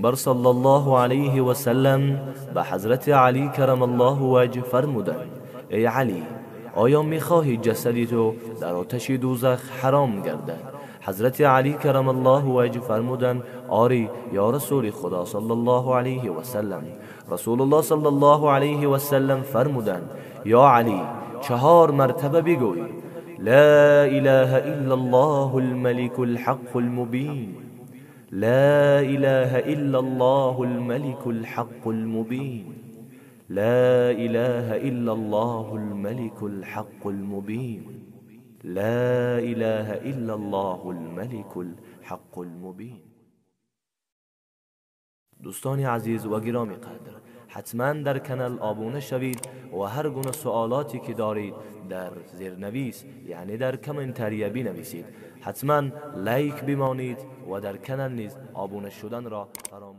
پیامبر صلی الله علیه و سلم به حضرت علی کرم الله وجه فرمودند: ای علی، آیا میخواهی جسدی تو در آتش دوزخ حرام گردد؟ حضرت علی کرم الله وجه فرمودند: آری یا رسول خدا صلی الله علیه و سلم. رسول الله صلی الله علیه و سلم فرمودند: یا علی، 4 مرتبه بگوی: لا اله الا الله الملك الحق المبین، لا اله الا الله الملك الحق المبین، لا اله الا الله الملك الحق المبین، لا اله الا الله الملك الحق المبین. دوستان عزیز و گرامی قدر، حتما در کانال آبونه شوید و هر گونه سوالاتی که دارید در زیرنویس یعنی در commentary بنویسید. حتما like بمانید و در کانال نیز آبونه شدن را فراموش